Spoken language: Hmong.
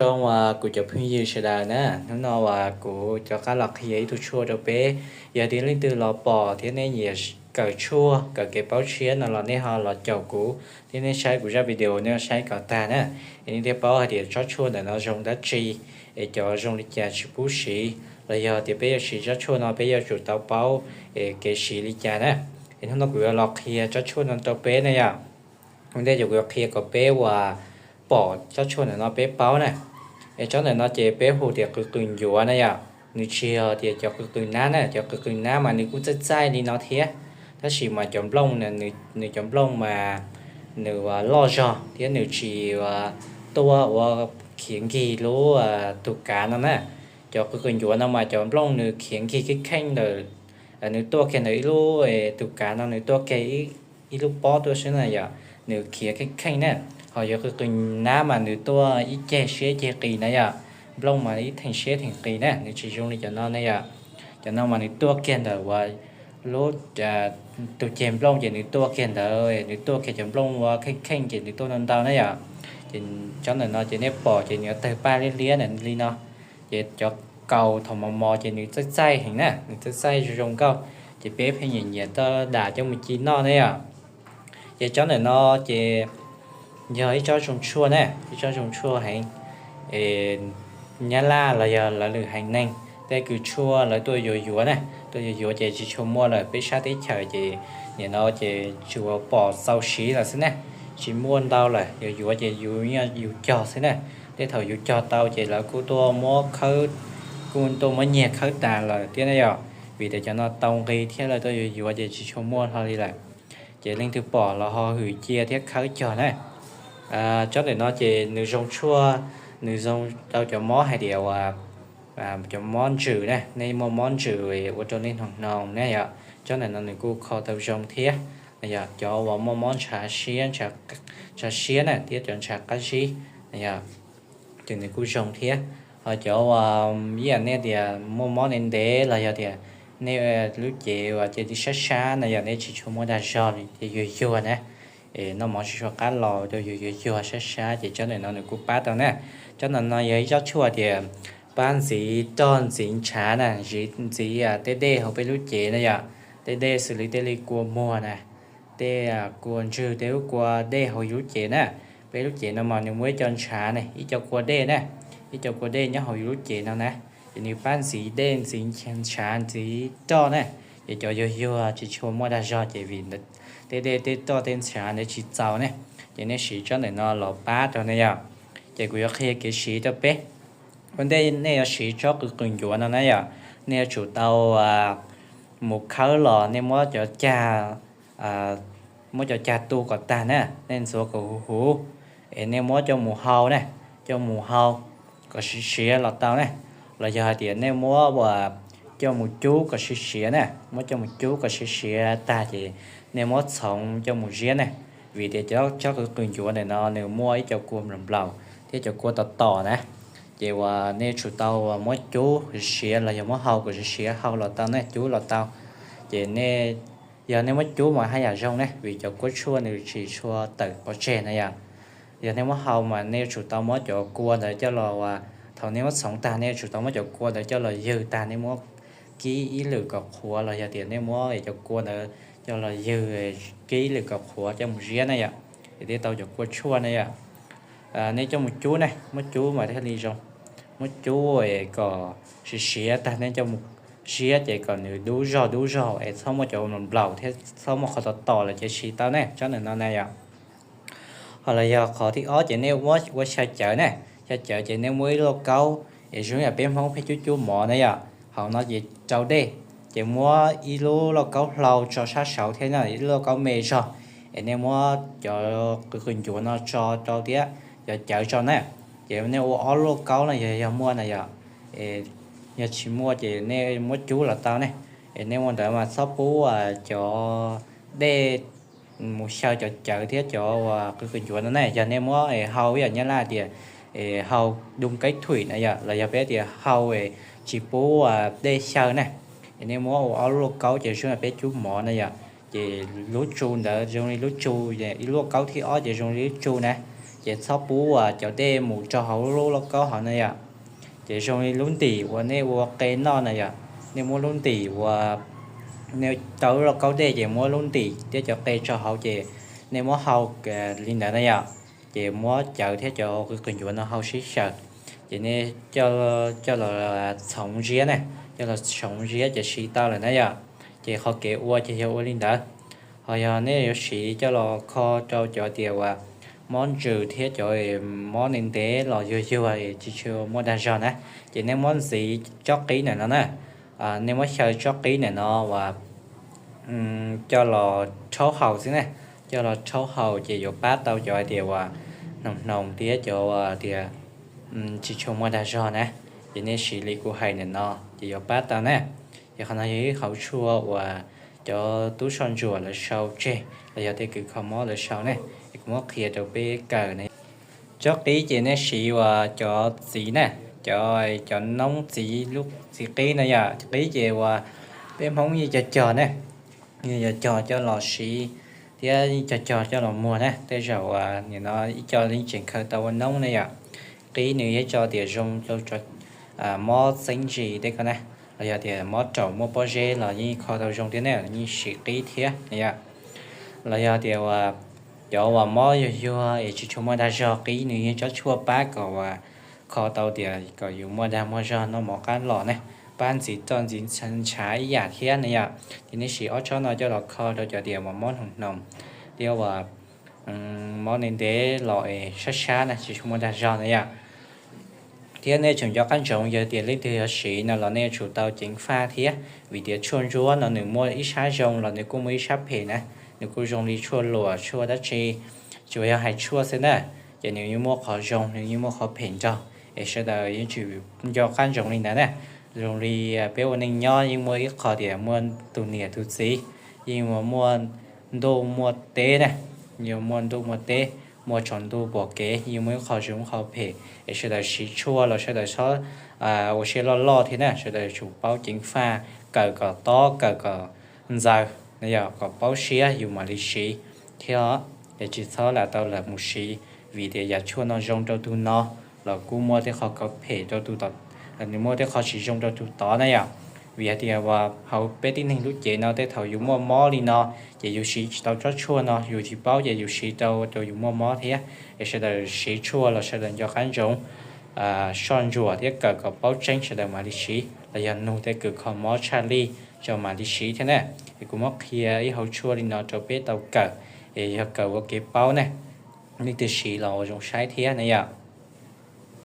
Zoo uas kuv cov phooj ywg sawv daws na, hnub no uas kuv rov qab los qhia ib tug tshuaj rau peb. Yog tias leej twg los pom thiab nej nyiam kawm tshuaj kawm kev paub tshiab no los nej ho los caum kuv thiab nej saib kuv zaj video nej saib kom tag na. Es nej thiaj paub hais tias tsob tshuaj ntawm no zoo dab tsi, es cov zoo li cas tsis pub siv, los yog tias peb yuav siv tsob tshuaj no peb yuav tsum tau paub es kev siv li cas na. Es hnub no kuv yuav los qhia tsob tshuaj no rau peb na yom. Ua ntej ces kuv yuav qhia kom peb uas pom tsob tshuaj ntawm no peb paub na. Es tsob ntawm no ces peb hu tias qws qws ncuav na yom. Nws tsis yog tias cov qws qws nab na, cov qws qws nab mas nws kuj txaij txaij li no thiab, tab sis mas cov nplooj, nws cov nplooj mas nws loj zog thiab nws tsis tuaj ua khiav nkig lub tus kav no na. Cov qws qws ncuav no mas cov nplooj nws khiav nkig kheej kheej ntawm, nws tuaj kiag ntawm ib lub tus kav no nws tuaj kiag ib lub pob tuaj xwb na yom, nws khiav kheej kheej na. Ho yog qws qws nab mas nws tuaj ib ceg siab ib ceg qis na yom, nplooj mas ib theem siab theem qis na, nws tsis zoo li cov no na yom. Cov no mas nws tuaj kiag ntawm uas lub tus ceg nplooj ces nws tuaj kiag ntawd, nws tuaj kiag cov nplooj ua kheej kheej ces nws tuaj ntau ntau na yom. Ces tsob ntawm no ces nej pom ces nws yuav tawg paj liab liab na li no. Ces cov kaus thaum mos mos ces nws txaij txaij heev na, nws txaij txaij zoo zoo nkauj, ces peb pheej nyiam nyiam tuaj dam coj mus ci noj na yom. Ces tsob ntawm no ces yog ib tsob zoo tshuaj na, ib tsob zoo tshuaj heev. Es Nyab Laj los yog lawv lwm haiv neeg tej kws tshuaj lawv tuaj yuav yuav na, tuaj yuav yuav ces tsis tshua muaj lawm, peb sab teb chaws ces nim no ces tsuas pom txaus siv lawm xwb na, tsis muaj ntau lawm, yuav yuav ces yus cog xwb na. Tej thaum yus cog tau ces lawv kuj tuaj muab khawb, kuj tuaj muab nyiag khawb tas lawm thiab na yom, vim tias cov no tau nqi thiab lawv tuaj yuav yuav ces tsis tshua muaj hlo li lawm. Ces leej twg pom los ho hwm cia thiab khawb cog na. Tsob ntawm no ces nws zoo tshuaj, nws zoo rau cov mob hais tias uas cov mob ntsws na, nej muaj mob ntsws ua rau nej hnoos hnoos na yom, tsob ntawm no nws kuj kho tau zoo thiab. Yog cov uas muaj mob ntshav siab, ntshav siab na thiab cov ntshav qab zib, ces nws kuj zoo thiab. Ho cov uas ib yam nej tias muaj mob ntev ntev los yog tias nej lub cev uas cia li sab sab no yog nej tsis tshua muaj dag zog li ces yuag yuag na, es noj mov tsis tshua qab los rau yus yuag yuag sab sab ces tsob ntawm no nws kuj pab tau na. Tsob ntawm no yog ib tsob tshuaj tias pab ntxiv roj ntxiv ntshav na, ntxiv tej dej hauv peb lub cev na yom, tej dej xws li tej li kua muag na, tej kua ntswg, tej lub kua dej hauv yus lub cev na. Peb lub cev no mas nws muaj ib co ntshav ne, ib co kua dej na, ib co kua dej nyob hauv yus lub cev no na. Ces nws pab ntxiv dej ntxiv ntshav ntxiv roj na, ces cov yuag yuag tsis tshua muaj dag zog ces vim tej dej tej roj tej ntshav ntawd tsis txaus ne, ces nej siv tsob ntawm no los pab rau nej yom. Ces kuv yuav qhia kev siv rau peb. Ua ntej nej yuav siv tsob qws qws ncuav no na yom, nej yuav tsum tau mus khawb los nej muab cov cag, muab cov cag tu kom tag na, nej ntxuav kom huv huv, es nej muab coj mus hau na, coj mus hau kom siav siav los tau na. Los yog hais tias nej muab ua coj mus cub kom siav siav na, muab coj mus cub kom siav siav tag ces nej muab txhoov coj mus ziab na. Vim tias cov tsob qws qws ncuav ntawm no nws muaj ib co kua nplaum nplaum thiab cov kua tom tom na, ces uas nej tsum tau muab cub siav los yog muab hau kom siav siav hau los tau na, cub los tau. Ces nej, yog nej muab cub mas haj yam zoo ne, vim cov kuab tshuaj nws tsis tshua tawm pov tseg na yom. Yog nej muab hau mas nej yuav tsum tau muab cov kua ntawd coj los, thaum nej muab txhoov tag nej yuav tsum tau muab cov kua ntawd coj los ywg tag, nej muab kib ib lwm kom qhuav los yog tias nej muab cov kua ntawd coj los ywg kib ib lwm kom qhuav coj mus ziab na yom, es thiaj tau cov kua tshuaj na yom. Nej coj mus cub ne, muab cub mas thiaj li zoo. Muab cub kom siav siav tag nej coj mus ziab ces kom nws dub zog dub zog es txhob muaj cov nplaum thiab txhob muaj qhov tom tom lawm ces siv tau ne, tsob ntawm no na yom. Ho los yog qhov thib ob ces nej muab ua xyaw cawv ne, xyaw cawv ces nej muab ib lauj kaub es zoo yam peb Hmoob pheej cub cub mov na yom, hauv no ces rau dej, ces muab ib lub lauj kaub hlau tso sab saud thiab no ib lub lauj kaub me zog, es nej muab cov qws qws ncuav no tso rau thiab cov cawv tso na, ces nej ua ob lauj kaub no yog, yog muaj na yom, yog tsis muaj ces nej muab cub los tau ne. Es nej ua ntawd mas txhob pub cov dej mus xyaw cov cawv thiab cov uas qws qws ncuav no ne. Yog nej muab hau ib yam Nyab Laj tias hau đun kết thủy na yom, los yog peb tias hau tsis pub dej xyaw na, es nej muab ua ob lub lauj kaub ces zoo li peb cub mov na yom, ces lub tsu ntawd zoo li lub tsu, ib lub lauj kaub thib ob ces zoo li lub tsu na. Ces txhob pub uas cov dej mus rau hauv lub lauj kaub hauv na yom. Ces zoo li lub ntim uas nej ua qe noj na yom, nej muab lub ntim uas nej tau lub lauj kaub dej ces muab lub ntim thiab cov qe tso hauv ces nej muab hau li ntawd na yom. Ces muab cawv thiab cov qws qws ncuav no hau sib xyaw. Ces nej coj los txhoov ziab ne, coj los txhoov ziab ces siv tau lawm na yom. Ces qhov kev ua ces yog ua li ntawd. Ho yog nej yuav siv coj los kho rau cov tias uas mob ntsws thiab cov mob ntev ntev los yuag yuag tsis tshua muaj dag zog na, ces nej muab ntxiv tsob qib ntawm no na, nej muab xyaw tsob qib ntawm no uas coj los rhaub haus xwb ne, coj los rhaub haus ces yuav pab tau cov hais tias uas hnoos hnoos thiab cov tias tsis tshua muaj dag zog na. Ces nej siv li kuv hais ntawm no ces yuav pab tau na. Ces qhov no yog ib hauv tshuaj uas cov tub soj ntsuam lawv sau tseg los yog tej kws kho mob lawv sau ne, es kuv muab qhia rau peb kawm na. Tsob qib ces nej siv uas cov txiv na, cov, cov noob txiv, lub txiv qib na yom. Qib ces uas peb Hmoob yeej cog cog ne, yeej cog cog coj los siv thiab yeej cog cog coj los muag na. Tej zaum uas nim no ib co yeej tseem khaws tau ua noob ne yom. Qib nws yog ib co tias zoo rau mob txeeb zis tej ko na, los yog tias mob raum muaj pob zeb los yeej kho tau zoo thiab ne, yeej siv qib thiab na yom. Los yog tias uas cov uas mob yuag yuag es tsis tshua muaj dag zog, qib nws yog tsob tshuaj pab kom uas kho tau tias kom yus muaj dag muaj zog noj mov qab los ne, pab ntxiv roj ntxiv ntshav ib yam thiab ne yom. Ces nej siv ob tsob no coj los kho rau cov tias uas mob hnoos hnoos thiab uas mob ntev ntev los es sab sab na, tsis tshua muaj dag zog na yom. Thiab nej tsum nco qab ntsoov yog tias leej twg yuav siv no los nej yuav tsum tau ceev faj thiab, vim tias tshuaj ntsuab no nws muaj ib sab zoo los nws kuj muaj ib sab phem na. Nws kuj zoo li tshuaj luam tshuaj dab tsi, tsuas yog hais tshuaj xwb na, ces nws yeej muaj qhov zoo nws yeej muaj qhov phem nrog, es sawv daws yeej tsum nco qab ntsoov li ntawd na. Zoo li peb ua neej nyob yeej muaj ib qho tias muaj tus niam tus txiv, yeej muaj ntuj muaj teb na, yeej muaj ntuj muaj teb, muaj tsaus ntuj pom kev, yeej muaj ib qho zoo qho phem, es sawv daws siv tshuaj los sawv daws txhob ua siab loj loj thiab na, sawv daws tsum paub ceev faj, kawm kom tob kawm kom ntxaws, yog kom paub siab yus mam li siv thiab, es tsis txhob lam tau lam mus siv, vim tias yam tshuaj no zoo rau tus no los kuj muaj tej qho kov phem rau tus tod, nws muaj tej qho tsis zoo rau tus tod na yom. Vim hais tias uas hauv peb tib neeg lub cev no tej thaum yus muaj mob li no, ces yus siv tsis tau tsob tshuaj no, yus tsis paub ces yus siv rau rau yus muaj mob thiab. Es sawv daws siv tshuaj los sawv daws nco qab ntsoov, soj ntsuam thiab kawm kom paub tseeb sawv daws mam li siv, los yog nug tej kws kho mob tshaj lij tso mam li siv thiab na. Es kuv muab qhia ib hauv tshuaj li no rau peb tau kawm, es yog kawm ua kev paub ne, leej twg siv los ua zoo saib thiab na yom.